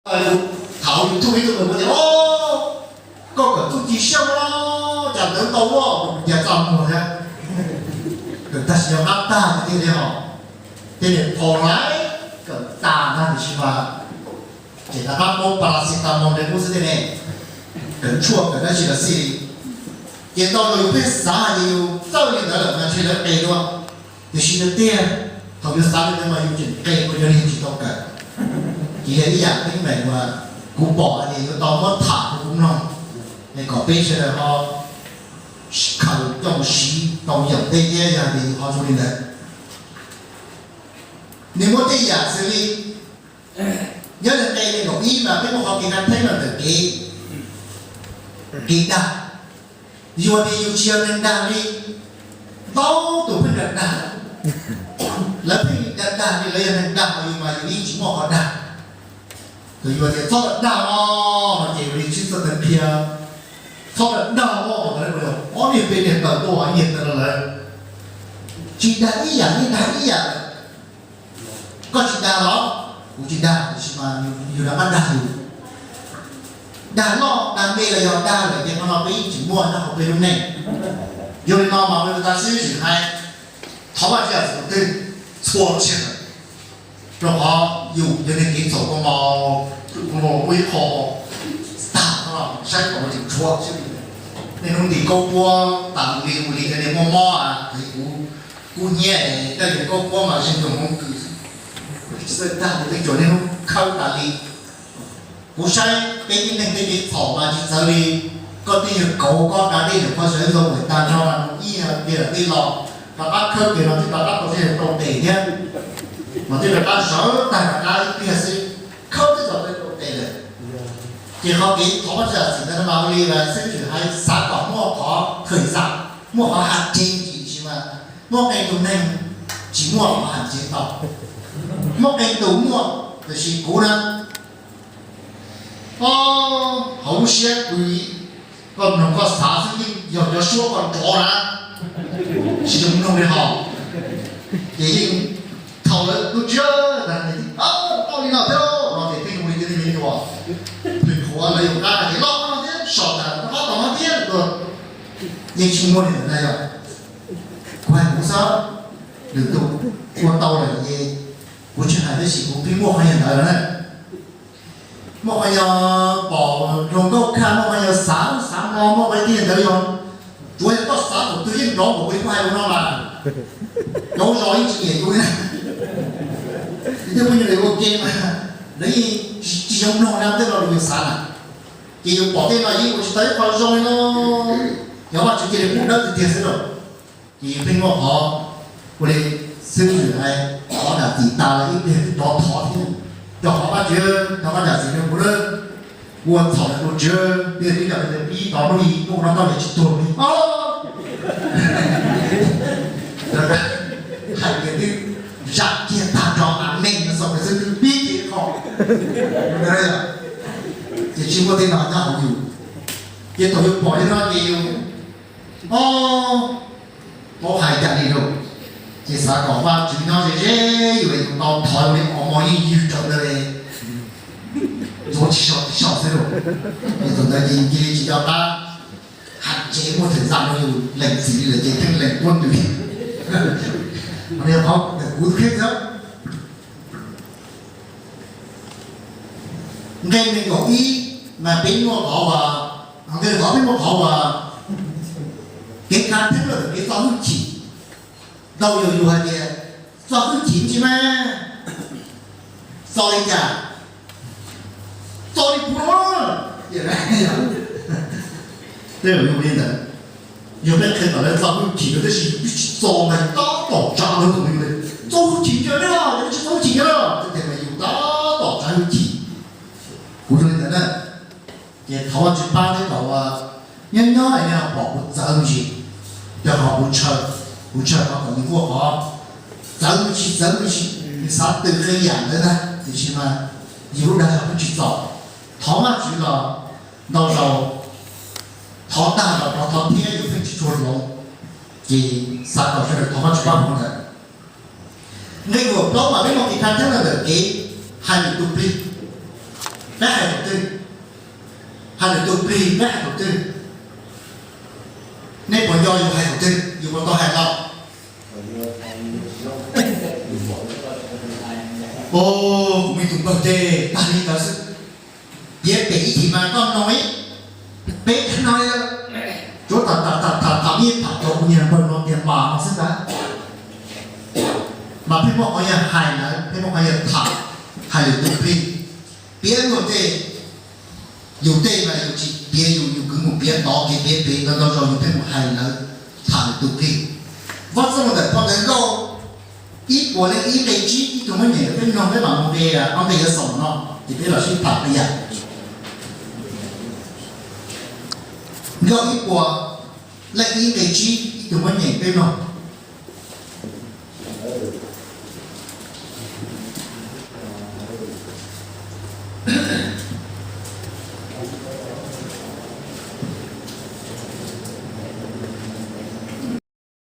Thaum YouTube ib tug nws tias, o, koj kawm txuj ci siab, cas ntawv ntau ua, cas txaj muag thiab. Kawm tag sim yog qab tag tiag tiag li hos. Tej niag phau laiv kawm tas ntag tiam sis mas ces rov qab muab paracetamol rau pub xwb tej ne, kawm tshuaj kawm dab tsi los xij li. Ces ntau zaus yus pheej xav hais tias yus txawj li ntawd lawm mas ntshe lawv qe dua. Tiam sis tiag tiag thaum yus xav li ntawd mas yus tseem qe ua rau yus tsis tau kawm. Ces yog ib yam teeb meem uas kuv pom hais tias yuav tau muab tham rau kuv mloog, es kom peb sawv daws ho khaws coj mus siv tau yaum tej thiab yog tias yus ho zoo li ntawd. Nws muaj tej yam xws li, nyob li nqe nees nkaum ib mas peb muaj qhov kev khav theeb los ntawm kev, kev dag. Yus tias yus tsis yog neeg dag li, ntau tus pheej dag dag, lawv pheej dag dag li lawv yog neeg dag, yus mas yus yeej tsis muaj qhov dag. Thaum yus tias txhob dag os no ces yus li sib txawj teev qhia, txhob dag os no lawv ua ob niag peb niag taw tuaj ib niag taw rau lawv. Tsis dag ib yam yeej dag ib yam lawm. Koj tsis dag los? Kuv tsis dag, tiam sis mas yus rov qab dag yus. Dag loj dag me los yog dag lawm ces qhov no peb yeej tsis muaj nyob hauv peb lub neej. Yog li no mas peb ua tab xib hwb tseem hais, thov Vajtswv yam txhua tus twg txhua tsav, rau qhov yus yog niag kev txhaum kua mos, kua mos ua ib qho tag no saib kom tseem tshuav xwb. Niaj hnub ntim kaub puab tas mus li mus li, niaj muaj mob es kuv kub hnyiab es ntim kaub puab mas zeeg zoo hmoov kws xwb, tag tus twb tsuas niaj hnub khawb tas li. Kuv saib peb tib neeg tej kev txhaum mas tsis txawv li koj twb yog kauv koj da dej ntawm qhov sawv ntxov uas tag nrho mas mus ib yam tiag tej los rov qab khawb kiag no twb rov qab tau tej tau tes thiab, mas twb rov qab sawv tag rov qab ib pliag xwb, khawb twb tau tej tau tes lawm. Ces qhov kev thov Vajtswv yam txwm ntawd no mas ua li lawv xib hwb tseem hais xav kom muaj qhov thawm xam, muaj qhov has tsees, tiam sis mas muaj qee tus neeg tsis muaj qhov has tsees tau, muaj qee tus muaj, tiam sis kuv na, o, hauv lub siab kws koj mloog koj xav xwb yeej yog cov suab koj nrov na, tsis zoo mloog li hos. Ces yeej thaum lawv tub tsiab tau li no thiab no ces pheej zoo li cov neeg me nyuam, phim qhuav lawv yuav qab hais tias los no thiab, so tas rov qab tom no thiab, yeej tsis muaj li ntawd na yog. Kuv hais kuv xwb, lwm tus ua tau lawm ces kuv tsis hais, tab sis kuv pheej muaj qhov yog ntawd na. Muaj qhov yog pom hluas nkauj khaj, muaj qhov yog xav xav no, muaj qhov tiag ntawd yog, tsuav yog koj xav thaum twg yeej nrov npaum li kuv hais no mas, cov zos yeej tsis nyiam yus li. Yus tej phooj ywg ua ke mas lawv yeej tsis zoo mloog na, tej lo lus yus xav na. Ces yus pom tej no yeej ua tsis tau ib qho zoo li no, yog Vajtswv cia li pub dawb tiag tiag xwb lauj. Ces yus pheej muaj qhov ua li xib hwb hais, thov zam txim tas lawm ib pliag rov thov thiab, rau qhov Vajtswv, thov koj zam txim rau kuv lawm, kuv ua txhaum rau kuv Tswv, twb yog tib co pib tod lub ib tuj no koj niam tsis tuag li os. Hais tias twb zam kiag tag nrho, amees no xaus xwb twb pib kiag qho. Ces tsis muaj tej no nyob hauv yus. Ces thaum yus pom li no ces yus, o, paub hais cas li lauj. Ces xav kom Vajtswv nyob ze ze yus es yus tau thov li os mos yeej ywg raws ntawd li, ntxuav tsis so tsis so xwb lauj. Ces thaum ntawd ces yus cia li tsis nco qab has tsees, muaj thawm xam rau yus lees txim li lawm ces pheej lees tuab ntws. Qhov no yog qhov kuv kheej xwb. Nqe nees nkaum ib mas peb muaj qhov uas, nqe nees nkaum ob peb muaj qhov uas kev khav theeb los ntawm kev txo hwj chim. Ntau yus yus hais tias txo hwj chim ntsis mas txo li cas, txo li kuv no. Tej zaum yog li ntawd, yog peb qhia kom lawv txo hwj chim rau tab sis yus twb tsis txo mas yus tab tom tsav lawv tus li. Txo hwj chim ntsia na, yog tsis txo hwj chim ntsia na, tej tias mas yus tab tom tsav hwj chim. Kuv zoo li ntawd na. Ces thov Vajtswv pab thiab kom nyob nyob es nej ho pom kuv txawv me ntsis, rau qhov kuv ntshaw, kuv ntshaw qhov kom nws muaj qhov txawv me ntsis, txawv me ntsis, nws xav tw qee yam ntawd ntag, tiam sis mas yus lub dag zog twb tsis txaus. Thov Vajtswv los ntau zaus thov tag los rov thov thiab yus pheej tsis tshua hloov, ces xav kom sawv daws thov Vajtswv pab hauv ntawd. Nqe kaum plaub mas peb muaj kev khav theeb los ntawm kev hais lus tus plig. Peb hais thaum twg? Hais lwm tus plig peb hais thaum twg? Nej puas nco yus hais thaum twg, yus puas tau hais tau? Os, kuv me tus npawg ces tag li ntawd xwb. Piav pem ib chim mas koj mloog ib, peb cov no tsuav tham tham tham tham ib tham rau kuv niag npawg no tias mas no xwb ntag. Mas pheej muaj qhov yog hais lawv, pheej muaj qhov yog tham, hais lwm tus plig. Piav luag tej, yus tej mas yus tsis piav yus, yus kwv mus piav tod kev piav pem ntau ntau zaus yus pheej mus hais lawv, tham lwm tus plig. Vaj txooj ntawm phau ntawv Nkauj ib puas leej ib nqe tsib, ib tug muab nyeem rau peb mloog, peb mam mus nqe ob nqe yuav xaus no ces peb los sib tham ib yam. Nkauj ib puas leej ib nqe tsib, ib tug muab nyeem peb mloog.